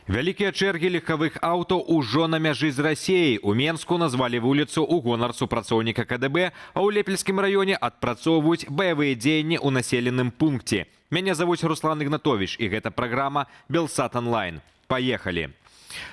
Вялікія чэргі легкавых аўто ўжо на мяжы з Расеяй. У Менску назвалі вуліцу ў гонар супрацоўніка КДБ, а ў Лепельскім раёне адпрацоўваюць баявыя дзеянні ў населеным пункце. Мяне завуць Руслан Ігнатович, і гэта праграма «Белсат онлайн». Паехалі.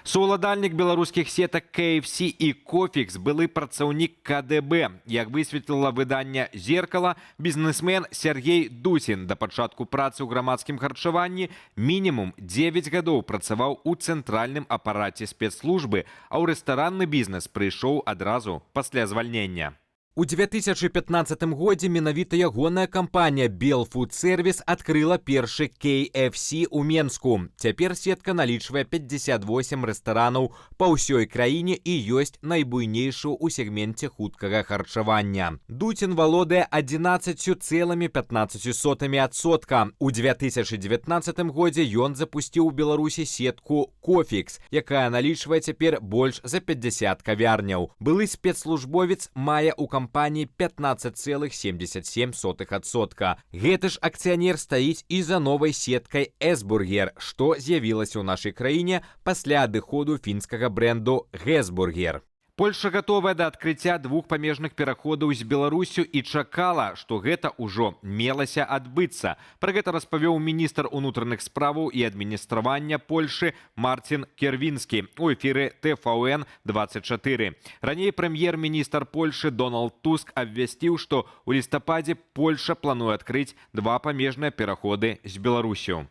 Сууладальнік беларускіх сетак KFC і Кофікс, былы працаўнік КДБ. Як высветліла выданне «Зеркала», бізнесмен Сяргей Дуцін да пачатку працы ў грамадскім харчаванні мінімум 9 гадоў працаваў у цэнтральным апараце спецслужбы, а ў рэстаранны бізнес прыйшоў адразу пасля звальнення. У 2015 годзе менавіта ягоная кампанія «Белфудсервіс» адкрыла першы KFC ў Менску. Цяпер сетка налічвае 58 рэстаранаў па ўсёй краіне і ёсць найбуйнейшы ў сегменце хуткага харчавання. Дуцін валодае 11,15%. У 2019 годзе ён запусціў у Беларусі сетку «Кофікс», якая налічвае цяпер больш за 50 кавярняў. Былы спецслужбовец мае ў кампаніі 15,77%. Гэты ж акцыянер стаіць і за новай сеткай «Эсбургер», што з'явілася ў нашай краіне пасля адыходу фінскага бренду «Гесбургер». Польша гатовая да адкрыцця двух памежных пераходаў з Беларуссю і чакала, што гэта ўжо мелася адбыцца. Пра гэта распавёў міністр унутраных справаў і адміністравання Польшы Марцін Кервінскі у эфіры ТВН 24. Раней прэм'ер-міністр Польшы Дональд Туск абвясціў, што ў лістападзе Польша плануе адкрыць два памежныя пераходы з Беларуссю.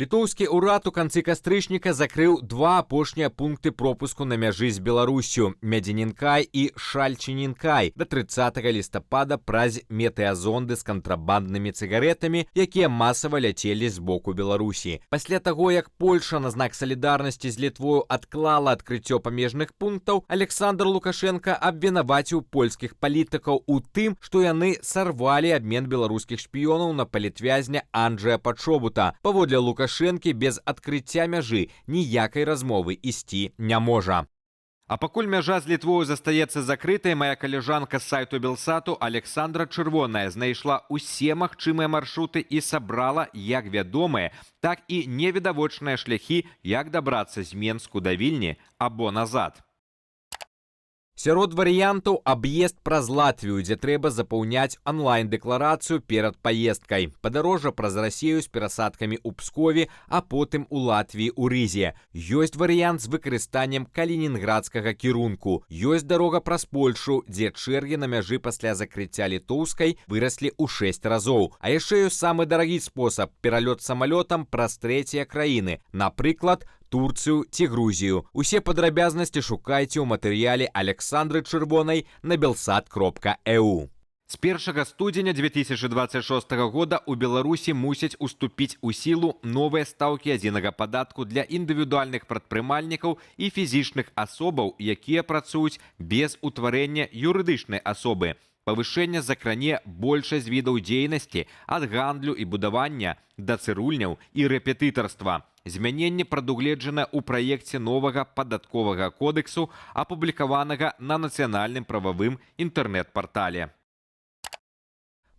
Літоўскі ўрад у канцы кастрычніка закрыў два апошнія пункты пропуску на мяжы з Беларуссю, Мядзінінкай і Шальчынінкай, да 30 лістапада праз метэазонды з кантрабанднымі цыгарэтамі, якія масава ляцелі з боку Беларусі. Пасля таго, як Польша на знак салідарнасці з Літвою адклала адкрыццё памежных пунктаў, Аляксандр Лукашэнка абвінаваціў польскіх палітыкаў у тым, што яны сарвалі абмен беларускіх шпіёнаў на палітвязня Анджея Пачобута. Паводле Лукашэнкі, без адкрыцця мяжы ніякай размовы ісці не можа. А пакуль мяжа з Літвою застаецца закрытай, моя каляжанка з сайту Белсату Александра Чырвоная знайшла ўсе магчымыя маршруты і сабрала як вядомыя, так і невідавочныя шляхі, як дабрацца з Менску да Вільні або назад. Сярод варыянтаў аб'езд праз Латвію, дзе трэба запаўняць онлайн-дэкларацыю перад паездкай. Падарожжа праз Расею з перасадкамі ў Пскове, а потым у Латвіі ў Рызе. Ёсць варыянт з выкарыстаннем калінінградскага кірунку. Ёсць дарога праз Польшу, дзе чэргі на мяжы пасля закрыцця літоўскай выраслі ў 6 разоў. А яшчэ ёсць самы дарагі спосаб — пералёт самалётам праз трэція краіны. Напрыклад, Турцыю ці Грузію. Усе падрабязнасці шукайце ў матэрыяле Александры Чырвонай на belsat.eu. З 1 студзеня 2026 года ў Беларусі мусяць уступіць у сілу новыя стаўкі адзінага падатку для індывідуальных прадпрымальнікаў і фізічных асобаў, якія працуюць без утварэння юрыдычнай асобы. Павышэнне закране большасць відаў дзейнасці, ад гандлю і будавання да цырульняў і рэпетытарства. Змяненне прадугледжана ў праекце новага падатковага кодэксу, апублікаванага на нацыянальным прававым інтэрнэт-партале.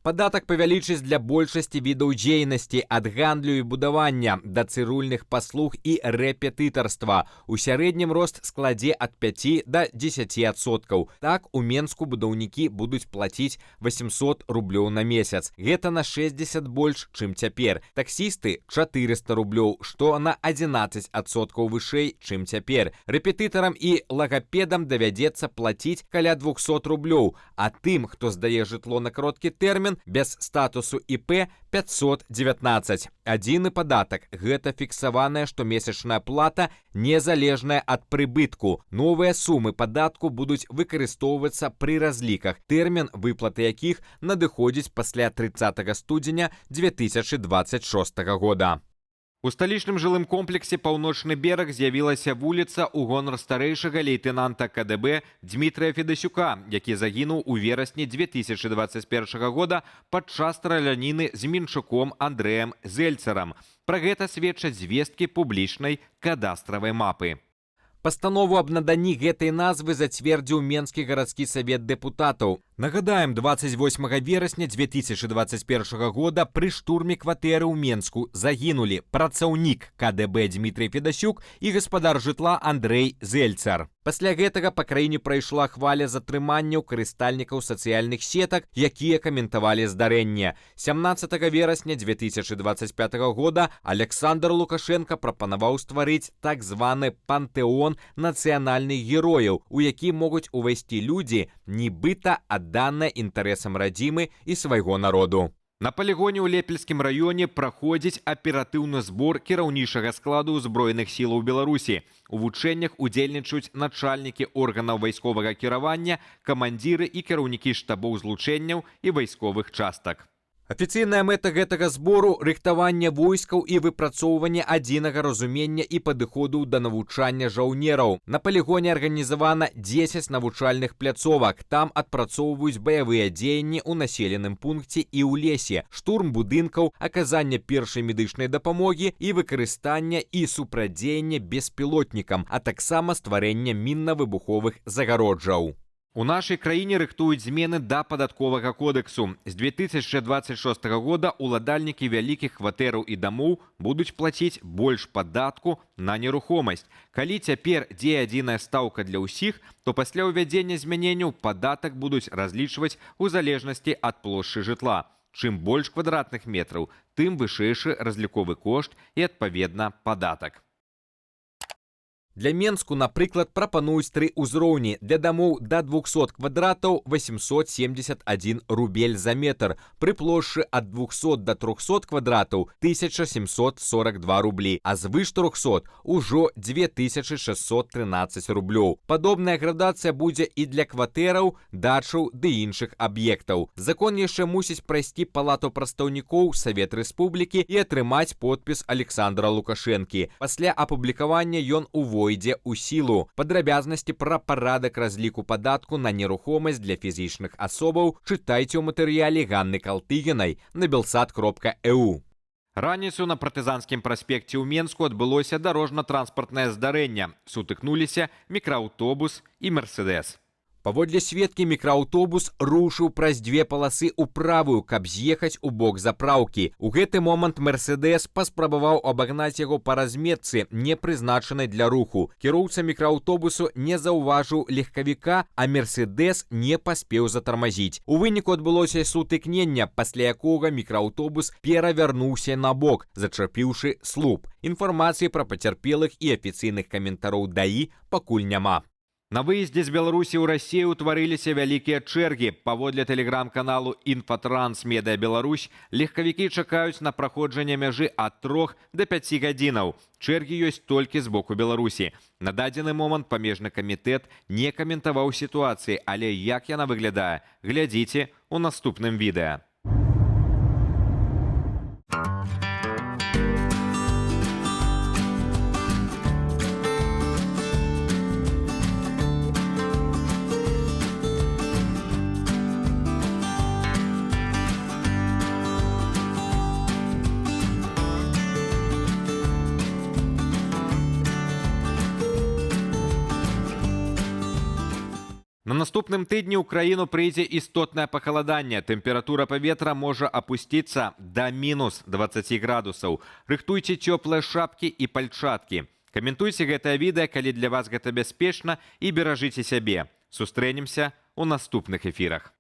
Падатак павялічыць для большасці відаў дзейнасці, ад гандлю і будавання да цырульных паслуг і рэпетытарства. У сярэднім рост складзе ад 5 да 10%. Так, у Менску будаўнікі будуць плаціць 800 рублёў на месяц. Гэта на 60 больш, чым цяпер. Таксісты — 400 рублёў, што на 11% вышэй, чым цяпер. Рэпетытарам і лагапедам давядзецца плаціць каля 200 рублёў, а тым, хто здае жытло на кароткі тэрмін без статусу ІП, 519. Адзіны падатак — гэта фіксаваная штомесячная плата, незалежная ад прыбытку. Новыя сумы падатку будуць выкарыстоўвацца пры разліках, тэрмін выплаты якіх надыходзіць пасля 30 студзеня 2026 года. У сталічным жылым комплексе «Паўночны бераг» з'явілася вуліца ў гонар старэйшага лейтэнанта КДБ Дмітрыя Федасюка, які загінуў у верасні 2021 года падчас страляніны з мінчуком Андрэем Зельцерам. Пра гэта сведчаць звесткі публічнай кадастравай мапы. Пастанову аб наданні гэтай назвы зацвердзіў Менскі гарадскі савет дэпутатаў. Нагадаем, 28 верасня 2021 года пры штурме кватэры ў Менску загінулі працаўнік КДБ Дмітрый Федасюк і гаспадар жытла Андрэй Зельцар. Пасля гэтага па краіне прайшла хваля затрыманняў карыстальнікаў сацыяльных сетак, якія каментавалі здарэнне. 17 верасня 2025 года Аляксандр Лукашэнка прапанаваў стварыць так званы пантэон нацыянальных герояў, у які могуць увайсці людзі, нібыта адданыя інтарэсам радзімы і свайго народу. На палігоне ў Лепельскім раёне праходзіць аператыўны збор кіраўнічага складу ўзброеных сілаў Беларусі. У вучэннях удзельнічаюць начальнікі органаў вайсковага кіравання, камандзіры і кіраўнікі штабоў злучэнняў і вайсковых частак. Афіцыйная мэта гэтага збору — рыхтаванне войскаў і выпрацоўванне адзінага разумення і падыходу да навучання жаўнераў. На палігоне арганізавана 10 навучальных пляцовак. Там адпрацоўваюць баявыя дзеянні ў населеным пункце і ў лесе, штурм будынкаў, аказанне першай медычнай дапамогі і выкарыстанне і супрацьдзеянне беспілотнікам, а таксама стварэнне мінна-выбуховых загароджаў. У нашай краіне рыхтуюць змены да падатковага кодэксу. З 2026 года уладальнікі вялікіх кватэраў і дамоў будуць плаціць больш падатку на нерухомасць. Калі цяпер дзее адзіная стаўка для ўсіх, то пасля ўвядзення змяненняў падатак будуць разлічваць у залежнасці ад плошчы жытла. Чым больш квадратных метраў, тым вышэйшы разліковы кошт і, адпаведна, падатак. Для Менску, напрыклад, прапануюць тры ўзроўні. Для дамоў да 200 квадратаў 871 рубель за метр. Пры плошчы ад 200 до 300 квадратаў 1742 рублі, а звыш 300 ужо 2613 рублёў. Падобная градацыя будзе і для кватэраў, дачаў ды іншых аб'ектаў. Закон яшчэ мусіць прайсці палату прадстаўнікоў, Савет Рэспублікі і атрымаць подпіс Аляксандра Лукашэнкі. Пасля апублікавання ён увойдзе ў сілу. Падрабязнасці пра парадак разліку падатку на нерухомасць для фізічных асобаў чытайце ў матэрыяле Ганны Калтыгінай на belsat.eu. Раніцу на Партызанскім праспекце ў Менску адбылося дарожна-транспартнае здарэнне. Сутыкнуліся мікрааўтобус і «Мерседес». Паводле сведкі, мікрааўтобус рушыў праз дзве паласы ў правую, каб з'ехаць у бок запраўкі. У гэты момант «Мерседес» паспрабаваў абагнаць яго па разметцы, не прызначанай для руху. Кіроўца мікрааўтобусу не заўважыў легкавіка, а «Мерседес» не паспеў затармазіць. У выніку адбылося сутыкненне, пасля якога мікрааўтобус перавярнуўся на бок, зачапіўшы слуп. Інфармацыі пра пацярпелых і афіцыйных каментароў ДАІ пакуль няма. На выездзе з Беларусі ў Расію ўтварыліся вялікія чэргі. Паводле тэлеграм-каналу «Інфатранс Медыа Беларусь», легкавікі чакаюць на праходжанне мяжы ад 3 да 5 гадзінаў. Чэргі ёсць толькі з боку Беларусі. На дадзены момант памежны камітэт не каментаваў сітуацыі, але як яна выглядае, глядзіце ў наступным відэа. На наступным тыдні ў краіну прыйдзе істотнае пахаладанне. Тэмпература паветра можа апусціцца да мінус 20 градусаў. Рыхтуйце цёплыя шапкі і пальчаткі. Каментуйце гэтае відэа, калі для вас гэта бяспечна, і беражыце сябе. Сустрэнемся ў наступных эфірах.